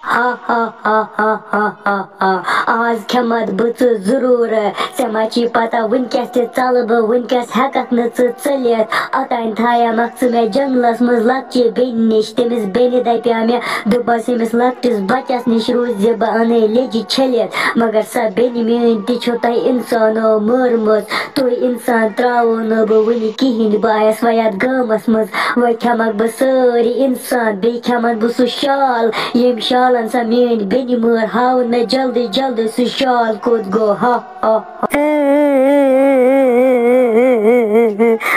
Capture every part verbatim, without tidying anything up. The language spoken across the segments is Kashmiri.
ہا ہا ہا ہا ہا ہا ہا۔ آز کھٮ۪متھ بہٕ ژٕ ضروٗر۔ ژےٚ ما چھی پتہ وٕنکٮ۪س تہِ ژلہٕ بہٕ، وٕنکٮ۪س ہٮ۪ککھ نہٕ ژٕ ژٔلِتھ۔ اوٚتانۍ تھایمکھ ژٕ مےٚ جنگلس منٛز لۄکچہِ بیٚنہِ نِش۔ تٔمِس بیٚنہِ دپیٛاو مےٚ، دوٚپمس، ییٚمِس لۄکٹِس بچس نِش روٗز زِ بہٕ انَے لیٚجہِ چھٔلِتھ۔ مگر سۄ بیٚنہِ میٛٲنۍ تہِ چھو تۄہہِ انسانو مٲرمٕژ۔ تُہۍ انسان ترٛاوو نہٕ بہٕ وٕنہِ کِہیٖنۍ۔ بہٕ آیس وۄنۍ یتھ گامس منٛز، وۄنۍ کھٮ۪مکھ بہٕ سٲری انسان، بیٚیہِ کھٮ۪من بہٕ سُہ شال، ییٚمۍ شالن سۄ میٛٲنۍ بیٚنہِ مٲر۔ ہاوُن مےٚ جلدی جلدی سُہ شال کوٚت گوٚو۔ ہا ہا ہا۔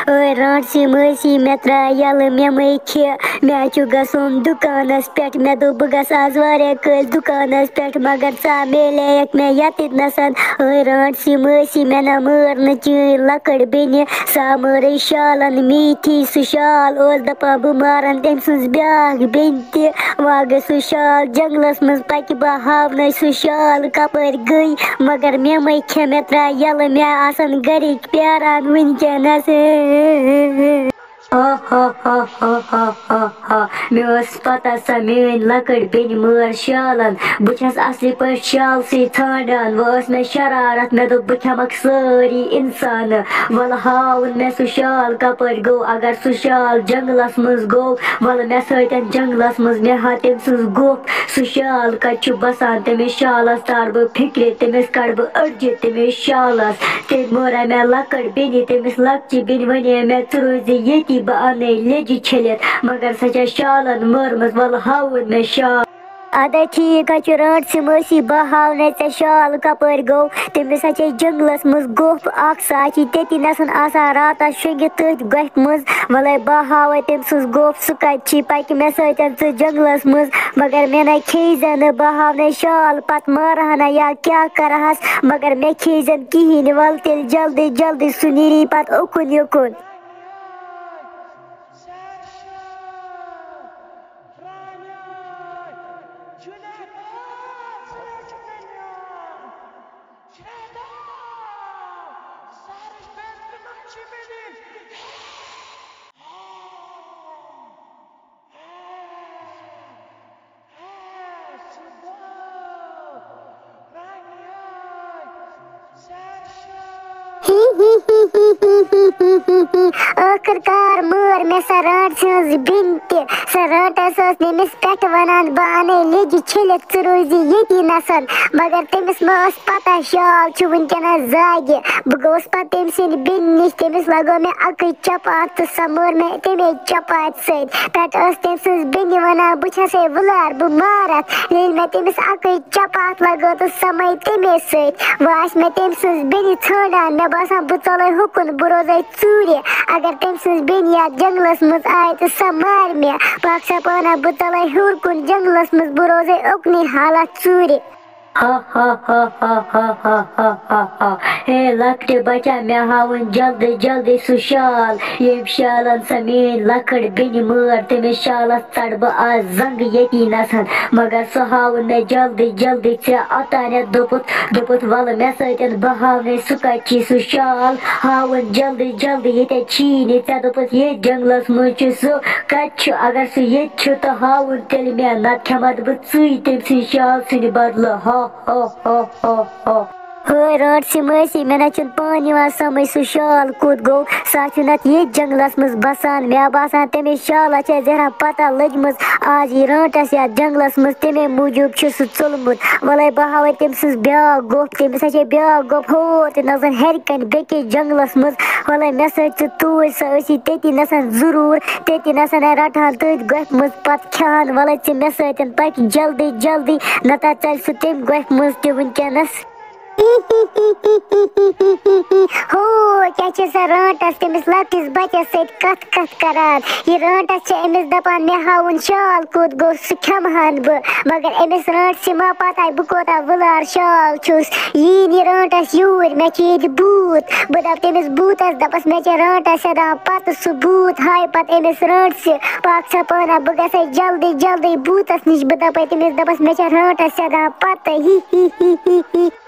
ٲے رانٛٹسی مٲسی، مےٚ ترٛاو یَلہٕ، مےٚ مَے کھےٚ۔ مےٚ چھُ گژھُن دُکانَس پٮ۪ٹھ۔ مےٚ دوٚپ، بہٕ گژھٕ آز واریاہ کٲلۍ دُکانَس پٮ۪ٹھ، مگر ژٕ ہا میلیکھ مےٚ یَتٮ۪تھ نَسَن۔ ٲے رانٛٹسی مٲسی، مےٚ نہ مٲر نہٕ چٲنۍ لۄکٕٹ بیٚنہِ، سۄ ہا مٲرٕے شالَن میٖٹھی۔ سُہ شال اوس دَپان، بہٕ مارَن تٔمۍ سٕنٛز بیٛاکھ بیٚنہِ تہِ۔ وۄنۍ گٔے سُہ شال جنٛگلَس منٛز، پَکہِ بہٕ ہاونَے سُہ شال کَپٲرۍ گٔے۔ مگر مےٚ مَے کھےٚ، مےٚ ترٛاو یَلہٕ، مےٚ آسَن گَرِکۍ پیاران وٕنکٮ۪نَس۔ ہا ہا ہا ہا ہا ہا ہا۔ مےٚ ٲس پتہ سۄ میٛٲنۍ لۄکٕٹ بیٚنہِ مٲر شالن۔ بہٕ چھَس اصلی پٲٹھۍ شالسٕے ژھانٛڈان۔ وۄنۍ ٲس مےٚ شرارت، مےٚ دوٚپ، بہٕ کھٮ۪مکھ سٲری اِنسانہٕ۔ وَلہٕ ہاوُن مےٚ سُہ شال کَپٲرۍ گوٚو۔ اگر سُہ شال جنٛگلس منٛز گوٚو، وَلہٕ مےٚ سۭتۍ جنٛگلس منٛز، مےٚ ہا تٔمۍ سٕنٛز گۄپھ۔ سُہ شال کَتہِ چھُ بَسان؟ تٔمِس شالَس تارٕ بہٕ فِکرِ، تٔمِس کَڑٕ بہٕ أڈجہِ تٔمِس شالَس۔ تٔمۍ مٲرا مےٚ لۄکٕٹ بیٚنہِ، تٔمِس لۄکچہِ بیٚنہِ وَنے مےٚ، ژٕ روزِ ییٚتی، بہٕ اَنَے لیٚجہِ چھٔلِتھ، مگر سۄ چھےٚ شالَن مٲرمٕژ، وَلہٕ ہاوُن مےٚ شال۔ اَدٕ ٹھیٖک حظ چھُ، رانٛٹسی مٲسی، بہٕ ہاونَے ژےٚ شال کَپٲرۍ گوٚو۔ تٔمِس حظ چھے جنٛگلَس منٛز گۄپھ اَکھ، سۄ حظ چھِ تٔتی نَسَن آسان راتَس شۄنٛگِتھ تٔتھۍ گۄپھِ منٛز۔ وَلَے بہٕ ہاوَے تٔمۍ سٕنٛز گۄپھ، سُہ کَتہِ چھی، پَکہِ مےٚ سۭتۍ ژٕ جنٛگلَس منٛز۔ مگر مےٚ نَے کھیٚیہِ زٮ۪ن نہٕ، بہٕ ہاونَے شال، پَتہٕ مارہَنہ یا کیٛاہ کَرٕہَس، مگر مےٚ کھیٚیہِ زٮ۪ن کِہیٖنۍ۔ وَلہٕ تیٚلہِ جلدی جلدی، سُہ نیٖری پَتہٕ اُکُن یُکُن۔ ٲخٕر کار مٲر مےٚ سۄ رانٛٹسہِ ہٕنٛز بیٚنہِ تہِ۔ سۄ رانٛٹس ٲس مےٚ أمِس پٮ۪ٹھٕ وَنان، بہٕ اَنَے لیٚجہِ چھٔلِتھ، ژٕ روزِ ییٚتی نَسَن۔ مگر تٔمِس ما ٲس پَتہ شال چھُ وٕنکٮ۪نَس زاگہِ۔ بہٕ گوٚوُس پَتہٕ تٔمۍ سٕنٛدِ بیٚنہِ نِش، تٔمِس لَگٲو مےٚ اَکٕے چپاتھ تہٕ سۄ مٲر مےٚ تَمے چپاتھِ سۭتۍ۔ پٮ۪ٹھٕ ٲس تٔمۍ سٕنٛز بیٚنہِ وَنان، بہٕ چھَسے وُلار، بہٕ مارَتھ۔ ییٚلہِ مےٚ تٔمِس اَکٕے چپاتھ لَگٲو تہٕ سۄ مَے تَمے سۭتۍ۔ وۄنۍ آسہِ مےٚ تٔمۍ سٕنٛز بیٚنہِ ژھانٛڈان، مےٚ باسان بہٕ ژَلَے ہُکُن، بہٕ روزَے ژوٗرِ۔ اگر تٔمۍ سٕنٛز بیٚنہِ یَتھ جنٛگلَس منٛز آیہِ تہٕ سۄ مارِ مےٚ۔ پاک سا پانہ، بہٕ ژَلَے ہیوٚر کُن جنٛگلَس منٛز، بہٕ روزَے اُکنُے حالَتھ ژوٗرِ۔ ہا ہا ہا ہا ہا ہا ہا ہا ہا۔ ہے لۄکٹہِ بچا، مےٚ ہاوُن جلدی جلدی سُہ شال، ییٚمۍ شالن سۄ میٲنۍ لۄکٕٹ بیٚنہِ مٲر۔ تٔمِس شالس ژٹہٕ بہٕ آز زنٛگہٕ ییٚتی نَسَن۔ مگر سُہ ہاوُن مےٚ جلدی جلدی۔ ژےٚ اوٚتانٮ۪تھ دوٚپُتھ، دوٚپُتھ، وَلہٕ مےٚ سۭتۍ، بہٕ ہاونَے سُہ کَتہِ چھی سُہ شال۔ ہاوُن جلدی جلدی، ییٚتٮ۪تھ چھی نہٕ۔ ژےٚ دوٚپُتھ، ییٚتھۍ جنٛگلَس منٛز چھُ سُہ۔ کَتہِ چھُ؟ اگر سُہ ییٚتہِ چھُ تہٕ ہاوُن تیٚلہِ مےٚ، نَتہٕ کھٮ۪مَتھ بہٕ ژٕے تٔمۍ سٕنٛدِ شال سٕنٛدِ بدلہٕ۔ ہا ہا ہا ہا ہا۔ ہٲے رانٛٹسٕے مٲسی، مےٚ نہ چھُنہٕ پانہٕ یِوان سمجھ سُہ شال کوٚت گوٚو۔ سُہ ہا چھُ نتہٕ ییٚتھۍ جنٛگلس منٛز بسان۔ مےٚ باسان تٔمِس شالس چھےٚ زہرا پتہ لٔجمٕژ۔ آز یی رانٛٹس یتھ جنٛگلس منٛز، تَمے موٗجوٗب چھُ سُہ ژوٚلمُت۔ وَلَے بہٕ ہاوَے تٔمۍ سٕنٛز بیٛاکھ گۄپھ۔ تٔمِس ہا چھےٚ بیٛاکھ گۄپھ ہور تہِ نَسَن ہیٚرِ کَنہِ بیٚکِس جنٛگلس منٛز۔ وَلَے مےٚ سۭتۍ ژٕ توٗرۍ، سۄ ٲسی تٔتی نَسَن ضروٗر۔ تٔتی نَسَن ہے رَٹہٕ ہن تٔتھۍ گۄپھِ منٛز پَتہٕ کھٮ۪ہن۔ وَلَے ژٕ مےٚ سۭتۍ پَکہِ جلدی جلدی، نَتہٕ ژَلہِ سُہ تَمہِ گۄپھِ منٛز تہِ وٕنکٮ۪نَس۔ ہو، کیٛاہ چھِ سۄ رانٛٹَس تٔمِس لۄکٹِس بَچَس سۭتۍ کَتھ کَتھ کَران؟ یہِ رانٛٹَس چھِ أمِس دَپان، مےٚ ہاوُن شال کوٚت گوٚو، سُہ کھٮ۪مہٕ ہَن بہٕ۔ مگر أمِس رانٛٹَسہِ ما پَتہ بہٕ کوٗتاہ وُلار شال چھُس۔ یِیِن یہِ رانٛٹَس یوٗرۍ، مےٚ چھِ ییٚتہِ بھوٗت۔ بہٕ دَپہٕ تٔمِس بھوٗتَس، دَپَس، مےٚ چھِ رانٛٹَس سیٚدان پَتہٕ۔ سُہ بھوٗت ہایہِ پَتہٕ أمِس رانٛٹَسہِ۔ پاک سا پانہ، بہٕ گژھے جلدی جلدی بھوٗتَس نِش۔ بہٕ دَپَے تٔمِس، دَپَس، مےٚ چھےٚ رانٛٹَس سیٚدان پَتہٕ۔ ہی ہی ہی ہی ہی۔